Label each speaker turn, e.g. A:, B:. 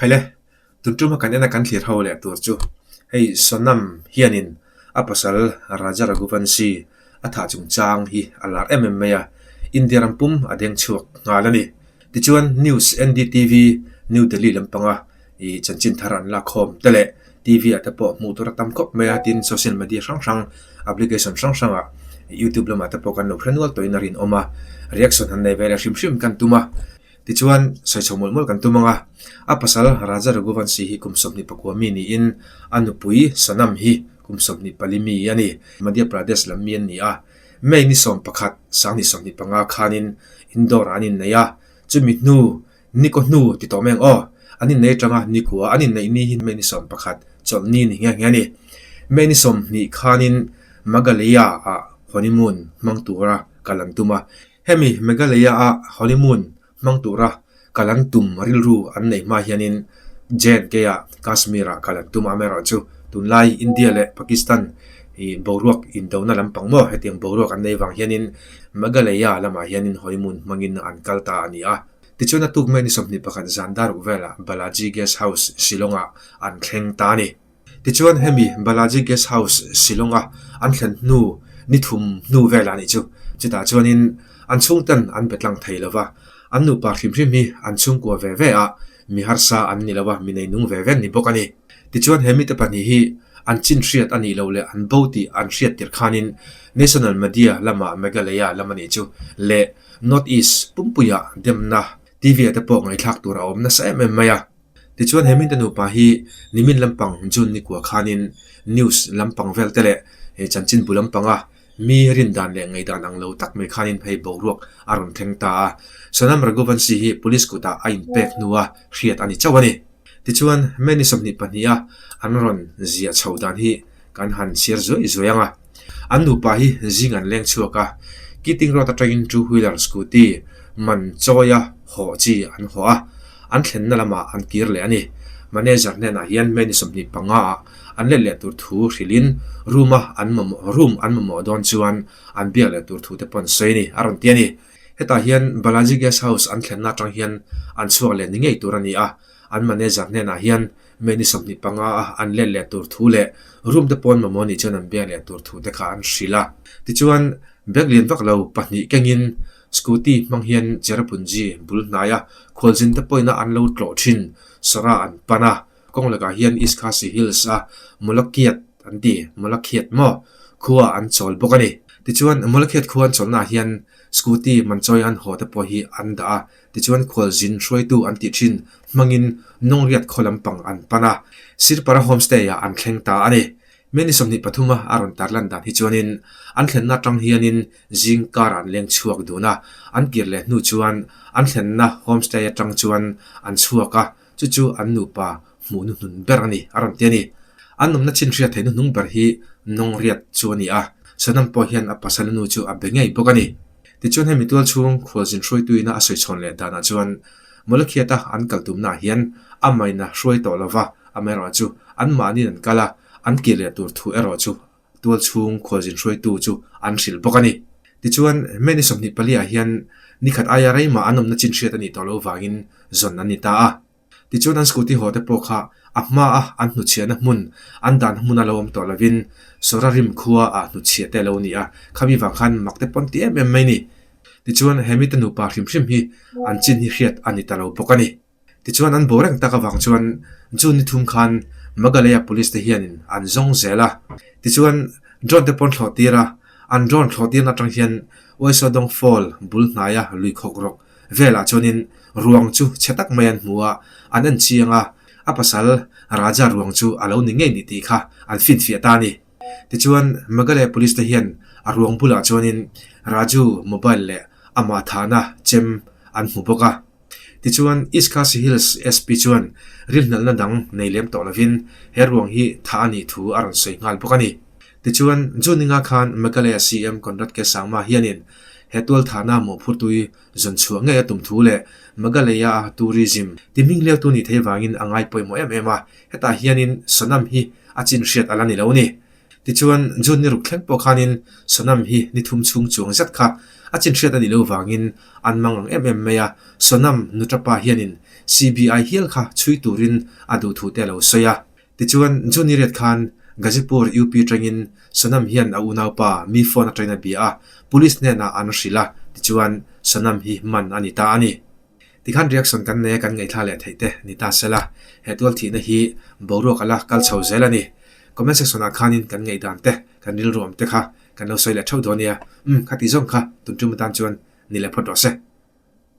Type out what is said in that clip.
A: Khaile, tun tuma kan ena kan thlir ho leh tur chu hei Sonam hianin a pasal Raja Raghuvanshi a thah chungchang hi a lar em em mai a, India ram pum a deng chhuak nghal a ni. Tichuan News NDTV New Delhi lampanga ih chanchin thar an lak khawm te leh TV ah te pawh hmuh tur a tam khawp mai a, tin social media hrang hrang application hrang hrangah youtube lamah te pawh kan lo hre nual tawhin a rinawm a, reaction han nei ve leh hrim hrim kan tum a. Tichuan, sawichho mawlh mawlh kan tum ang a, a pasal Raja Raghuvanshi hi kum 24 mi niin a nupui Sonam hi kum 24 mi a ni. Madhya Pradesh lam mi an ni a, May ni 11, 2025 khanin Indore ah an innei a, chumi hnu Nikaw hnu ti tawh mai ang aw, an innei atanga Nikua an inneih ni hi May ni 11 chawlhni ni nghe nghe a ni. May ni 20 khanin Meghalaya ah honeymoon hmang tura kal an tum a, Hemi Meghalaya-a honeymoon hmang tura kal an tum rilru an neih hma hianin J&K-ah Kashmir-ah kal an tum amaherawhchu tunlai India leh Pakistan ih boruak indona lampang maw hetiang boruak an nei vang hianin Meghalaya lamah hianin honeymoon hmangin an kal ta a ni a. Tichuan a tuk mai ni 21 zan daruk velah Balaji Guest House Shillong-ah an thleng ta a ni. Tichuan hemi Balaji Guest House Shillong-a an thlen hnu ni thum hnu velah nih chu chutah chuanin an chhungten an be tlang thei lova, an nupa hrim hrim hi an chhungkua ve ve a, mi harsa an ni lova, mi neinung ve ve an ni bawk a ni. Tichuan he mite pahnih hi an chin hriat a nih loh leh an bo tih an hriat tirh khanin National Media lama Meghalaya lam a nih chu leh North East pumpuia demna TV ah te pawh ngaihthlak tur a awm nasa em em mai a. Tichuan he mite nupa hi nimin lampang June nikua khanin news lampang vel te leh he chanchinbu lampanga mi rindan leh ngaihdan ang lo tak mai khanin hei boruak a rawn thleng ta a. Sonam Raghuvanshi hi police kutah a inpek hnua hriat a ni chauh a ni. Tichuan May ni 22 a an rawn ziah chhoh dan hi kan han chhiar zuai zuai ang a. An nupa hi zing an leng chhuak a, Keating Road atangin two wheeler scooty man chawia hawh chi an hawh a, an thlenna lamah an kir leh a ni. Manager hnenah hian May ni 25 ah an let leh tur thu hrilhin room a an mamawh room an mamawh dawn chuan an biak leh tur thu te pawh an sawi a ni, a rawn ti a ni. Hetah hian Balaji Guest House an thlenna atang hian an chhuak leh ni ngei tur a ni a, an manager hnenah hian May ni 25 a an let leh tur thu leh room te pawn mamawh nih chuan an biak leh tur thu te kha an hrilh a. Tichuan, bag lian vak lo pahnih kengin scooty hmang hian Cherrapunji bul hnaia khualzin te pawhina an lo tlawh thin Sawra an pan a, kawng lakah hian East Khasi Hills a Mawlakhiat an ti, Mawlakhiat maw? khua an chawl bawk a ni. Tichuan, Mawlakhiat khua an chawlhnaah hian scooty manchawi an haw te pawh hi an dah a, Tichuan khualzin hruaitu an tih thin hmangin Nongriat khaw lampang an pan a, Sirpara Homestay ah an thleng ta a ni. May ni 23 a a rawn tarlan dan hi chuanin an thlenna atang hianin zing kar an leng chhuak dun a, an kir leh hnu chuan an thlenna Homestay atang chuan an chhuak a, chu chu an nupa hmuh hnuhnun ber a ni a rawn ti a ni. An awmna chin hriat theih hnuhnung ber hi Nongriat chu a ni a, Sonam pawh hian a pasal nu chu a be ngei bawk a ni. Tichuan hemi tual chhung khualzin hruaituina a sawi chhawn leh danah chuan Mawlakhiata an kal tumnaah hian a maina hruai tawh lova, amaherawhchu anmahniin an kal a, an kir leh tur thu erawh chu tual chhung khualzin hruaitu chu an hrilh bawk a ni. Tichuan May ni 24 ah hian nikhat aia reimah an awmna chin hriat a nih tawh loh vangin zawn an ni ta a. Tichuan an scooty haw te pawh kha a hma a an hnuchhiahna hmun, an dan hmun a lo awm tawh lovin Sawra rim khua ah hnuchhiah te a lo ni a, khami vang khan mak te pawn ti em em mai ni. Tichuan he mite nupa hrim hrim hi an chin hi hriat a ni ta lo bawk a ni. Tichuan an bo reng tak avang chuan June ni thum khan Meghalaya Police te hianin an zawng zel a. Tichuan drone te pawn thlawh tir a, an drone thlawh tirna atang hian Uaisawdawng Fall bul hnaia lui khawk rawk Velah chuanin ruang chu chhe tak mai an hmu a, an en chiang a, a pasal Raja ruang chu a lo ni ngei ni tih kha an finfiah ta a ni. Tichuan, Meghalaya Police te hian a ruang bulah chuanin Raju mobile leh amah thahna chem an hmu bawk a. Tichuan, East Khasi Hills SP chuan rilhnalhna dang nei lem tawh lovin he ruang hi thah a nih thu a rawn sawi nghal bawk a ni. Tichuan, June ninga khan Meghalaya CM Conrad K Sangma hianin he tualthahna mawhphurtui zawn chhuah ngei a tum thu leh Meghalaya-a tourism ti hming leutu nih theih vangin a ngai pawimawh em em a, hetah hianin Sonam hi a chin hriat a la ni lo ni. Tichuan, June ni ruk thleng pawh khanin Sonam hi ni thum chhung chuang zet kha A chin hriat a nih loh vangin an mang ang em em mai a, Sonam nuṭapa hianin CBI hial kha chhui turin a duh thu te a lo sawi a. Tichuan, June riat khan Gazipur UP tangin Sonam hian a unaupa mi phone atangin a bia a, Police hnenah an hrilh a, tichuan Sonam hi man a ni ta a ni. Tikhan reaction kan nei a kan ngaihthla leh theih te ni ta sela, he tual thihna hi boruak a la kal chho zel a ni. Comment section ah khanin kan ngaihdan te, kan rilruam te kha kan lo sawi leh theuh dawn nia. Umm, khati zawng kha tun tum atan chuan ni leh phawt rawh se.